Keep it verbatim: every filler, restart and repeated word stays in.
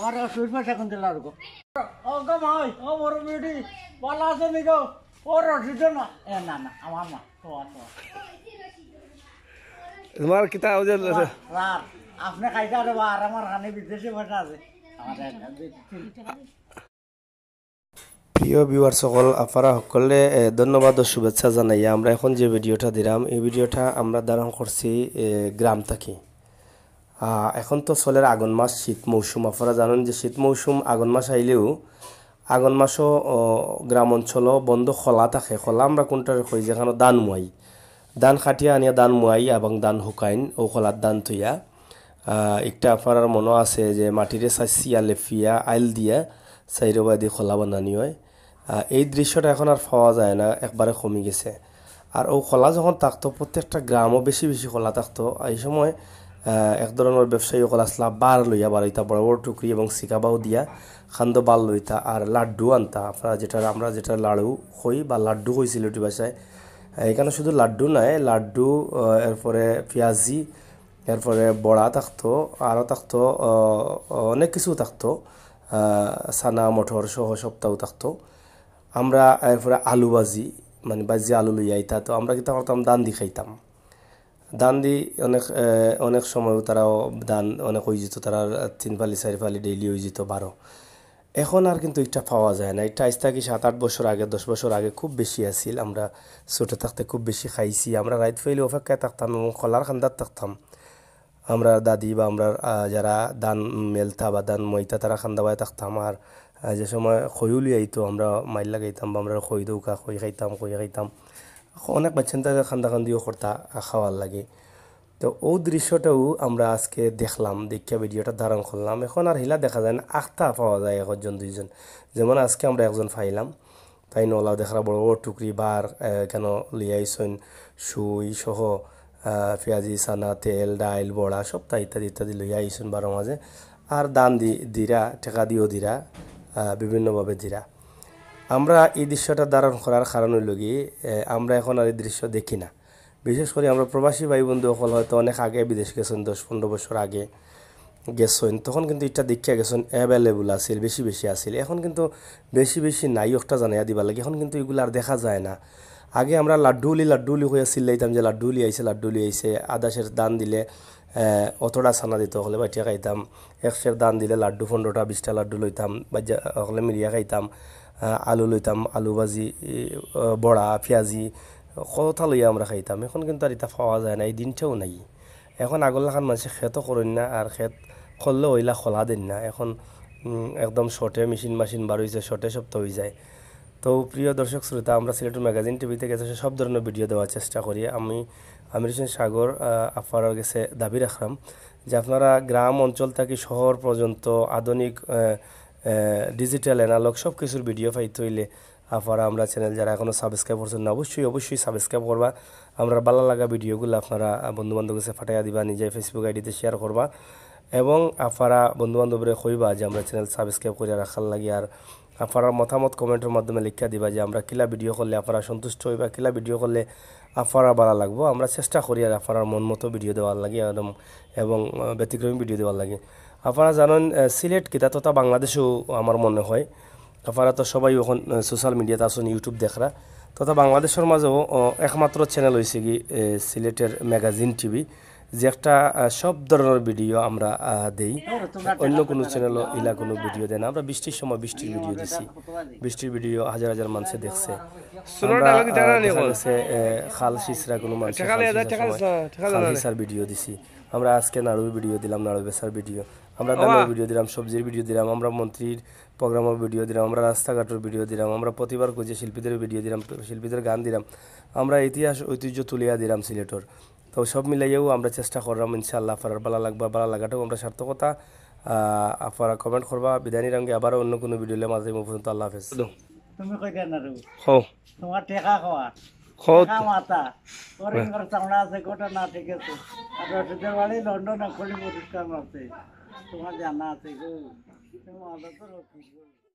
আর সুইট মাছ এখন দিলা আর গো। ও গো ভাই, ও বড় বিউটি, ভালা আছো নি গো? ও রশিদ না, এ না না, আমার না, তোমার তোমার। তোমার কিতা ওই যে রার, আপনি খাইতে পারে বা আর আমার খানে বিদেশি ভাষা আছে। আমাদের প্রিয় ভিউয়ার সকল, আফারা সকলে, এ, ধন্যবাদ ও শুভেচ্ছা জানাইয়া আমরা এখন যে ভিডিওটা দিলাম, এই ভিডিওটা আমরা ধারণ করছি, এ, গ্রাম থাকি। আহ, এখন তো চলের আগন মাস, শীত মৌসুম। আফারা জানইন যে শীত মৌসুম আগন মাস আইলেও আগন মাসও, ও, গ্রাম অঞ্চলও বন্দ খলা থাকে। খলা আমরা কুনটারে কই? যেখানো ধান মুয়াই, ধান কাটিয়া আনিয়া ধান মুয়াই এবং ধান হুকাইন, ও খলাত ধান থইয়া। আহ, একটা আফারার মনো আছে যে মাটিরে চাচিয়া লেফিয়া আইল দিয়া চাইরোবায়দি খলা বানানি অয়। আহ, এই দৃশ্যটা এখন আর পাওয়া যায় না, একবারে কমি গেছে। আর ও খলা যখন থাকতো, প্রত্যেকটা গ্রামও বেশি বেশি খলা থাকতো। এই সময়, আহ, এক ধরনের ব্যবসায়ী অকল আছলা, বার লইয়া বার অইতা, বড় বড় টুকরি এবং সিকাবাও দিয়া খান্দো বার লইতা, আর লাড্ডু আনতা। আপনারা যেটা, আমরা যেটা লাড়ু কই বা লাড্ডু কই সিলেটি ভাষায়, আহ, এখানো শুধু লাড্ডু নায়, লাড্ডু, আহ, এরপরে পিয়াজি, এরপরে বড়া থাকতো, আরও থাকতো, আহ, অনেক কিছু থাকতো, আহ, চানা মটর সহ সবটাও থাকতো। আমরা এরপরে আলু ভাজি, মানে ভাজি আলু লইয়া আইতা, তো আমরা কিতা করতাম, ধান দি খাইতাম। ধান দি অনেক, এ, অনেক সময় তারাও ধান অনেক অইযিত, তারার তিন ফালি চাইর ফালি ডেইলি অইযিত বারো। এখন আর কিন্তু ইটা পাওয়া যায় না। ইটা আইজ থাকি সাত আট বছর আগে, দশ বছর আগে খুব বেশি আছিল। আমরা ছোট থাকতে খুব বেশি খাইছি। আমরা রাইত পাইলে অপেক্ষায় থাকতাম এবং খলার কান্দাত থাকতাম। আমরা দাদি বা আমরা, আহ, যারা ধান মেলতা বা ধান মইতা, তারা কান্দা বায় থাকতাম। আর, আহ, যে সময় খইও লইয়া আইতো, আমরা মাইর লাগাইতাম বা আমরা খই দৌকা, খই খাইতাম, খই খাইতাম। অনেক বাচ্চাইন্তে কান্দা কান্দিও করতা, আহ, খাওয়ার লাগি। তো ও দৃশ্যটাও আমরা আজকে দেখলাম, দেখিয়া ভিডিওটা ধারণ করলাম। এখন আর হিলা দেখা যায় না, আখতা পাওয়া যায় একজন দুইজন। যেমন আজকে আমরা একজন পাইলাম, তাইন অলা দেখরা বড় বড় টুকরি বার, আহ, কেন লইয়া আইছইন, সুই সহ, আহ, পিয়াজি, চানা, তেল, ডাইল, বড়া, সবতা ইত্যাদি ইত্যাদি লইয়া আইছইন বারো মাঝে। আর ধান দি-, দিরা, টেকা দিও দিরা, আহ, বিভিন্নভাবে দিরা। আমরা এই দৃশ্যটা ধারণ করার কারণ অইলো কি, আহ, আমরা এখন আর এই দৃশ্য দেখি না। বিশেষ করি আমরা প্রবাসী ভাই বন্ধু অকল হয়তো অনেক আগে বিদেশ গেছইন, দশ পনেরো বছর আগে গেছইন, তখন কিন্তু ইটা দেখিয়া গেছইন, available আছিল, বেশি বেশি আছিল। এখন কিন্তু বেশি বেশি নাই, একটা জানাইয়া দিবার লাগি। এখন কিন্তু ইগুলা আর দেখা যায় না। আগে আমরা লাড্ডু উলি, লাড্ডু উলি কইয়া চিল্লাইতাম যে লাড্ডু উলি আইছে, লাড্ডু উলি আইছে, আধা সের ধান দিলে, আহ, অতটা চানা দিত, অকলে বাটিয়া খাইতাম। এক সের ধান দিলে লাড্ডু পনেরোটা বিশটা লাড্ডু লইতাম, বাজ্জা অকলে মিলিয়া খাইতাম। আহ, আলু লইতাম, আলু ভাজি, ই, আহ, বড়া, পিয়াজি, কততা লইয়া আমরা খাইতাম। এখন কিন্তু আর ইতা পাওয়া যায় না, এই দিনটাও নাই। এখন আগর লাখান মানষে খেতও করইন না, আর খেত করলেও অইলা খলা দেইন না। এখন, উম, একদম শর্টে মেশিন মাশিন বার অইছে, শর্টে সবতা অইযায়। তো প্রিয় দর্শক শ্রোতা, আমরা সিলেটর ম্যাগাজিন টিভিতে গেছে সব ধরনের ভিডিও দেওয়ার চেষ্টা করি। আমি আমির হোসেন সাগর, আহ, আফারার গেছে দাবি রাখলাম যে আপনারা গ্রাম অঞ্চল থাকি শহর পর্যন্ত আধুনিক, আহ, আহ, ডিজিটাল অ্যানালগ সব কিছুর ভিডিও পাইতে অইলে আফারা আমরা চ্যানেল যারা এখনো সাবস্ক্রাইব করছেন না, অবশ্যই, অবশ্যই সাবস্ক্রাইব করবা। আমরা ভালা লাগা ভিডিওগুলা আপনারা, আহ, বন্ধু বান্ধব গেছে ফাটাইয়া দিবা, নিজে Facebook আইডিতে শেয়ার করবা এবং আফারা বন্ধু বান্ধবরে কইবা যে আমরা চ্যানেল সাবস্ক্রাইব করিয়া রাখার লাগি। আর আফারার মতামত কমেন্টর মাধ্যমে লিখিয়া দিবা যে আমরা কিলা ভিডিও করলে আফারা সন্তুষ্ট অইবা, কিলা ভিডিও করলে আফারা ভালা লাগবো। আমরা চেষ্টা করি আর আফারার মন মতো ভিডিও দেওয়ার লাগি এবং, এবং, আহ, ব্যতিক্রমী ভিডিও দেওয়ার লাগি। আফারা জানইন, আহ, সিলেট কিতা তথা বাংলাদেশেও আমার মনে হয় আফারা তো সবাই এখন, আহ, সোশ্যাল মিডিয়াত আছইন, YouTube দেখরা। তথা বাংলাদেশর মাঝেও, আহ, একমাত্র চ্যানেল অইছে কি, আহ, সিলেটের ম্যাগাজিন টিভি, যে একটা, আহ, সব ধরনের ভিডিও আমরা, আহ, দেই। অন্য কোনো চ্যানেলও ইলা কোনো ভিডিও দেয় না। আমরা বৃষ্টির সময় বৃষ্টির ভিডিও দিছি, বৃষ্টির ভিডিও হাজার হাজার মানষে দেখছে। আমরা, আহ, দেখা গেছে, আহ, খাল সিসরা কোনো মানষে খাল সিসার সময় খাল সিসার ভিডিও দিছি। আমরা আজকে নাড়ুর ভিডিও দিলাম, নাড়ু বেচার ভিডিও। আমরা ধানের ভিডিও দিলাম, সবজির ভিডিও দিলাম, আমরা মন্ত্রীর প্রোগ্রামের ভিডিও দিলাম, আমরা রাস্তাঘাটের ভিডিও দিলাম, আমরা প্রতিবার খুঁজে শিল্পীদের ভিডিও দিলাম, শিল্পীদের গান দিলাম, আমরা ইতিহাস ঐতিহ্য তুলিয়া দিলাম সিলেটর। তো সব মিলাইয়াও আমরা চেষ্টা করলাম, ইনশাআল্লাহ, আফারার ভালা লাগবা, ভালা লাগাটাও আমরা সার্থকতা। আহ, আফারা কমেন্ট করবা, বিদায় নিরামগে আবার অন্য কোনো ভিডিও লইয়া মাঝে পর্যন্ত আল্লাহ হাফেজ। তুমি কই দেন না রে? হো। তোমার টেকা খাওয়া। হো। টেকা মাথা। ওর হ্যাঁ। ইনকার চামড়া আছে, গোটা না ঠিক আছে। আর রশিদের বাড়ি লন্ডন, এখনই পরিষ্কার মারছে। তোমার জানা আছে গো। তোমার আলাদা তো রশিদ গো।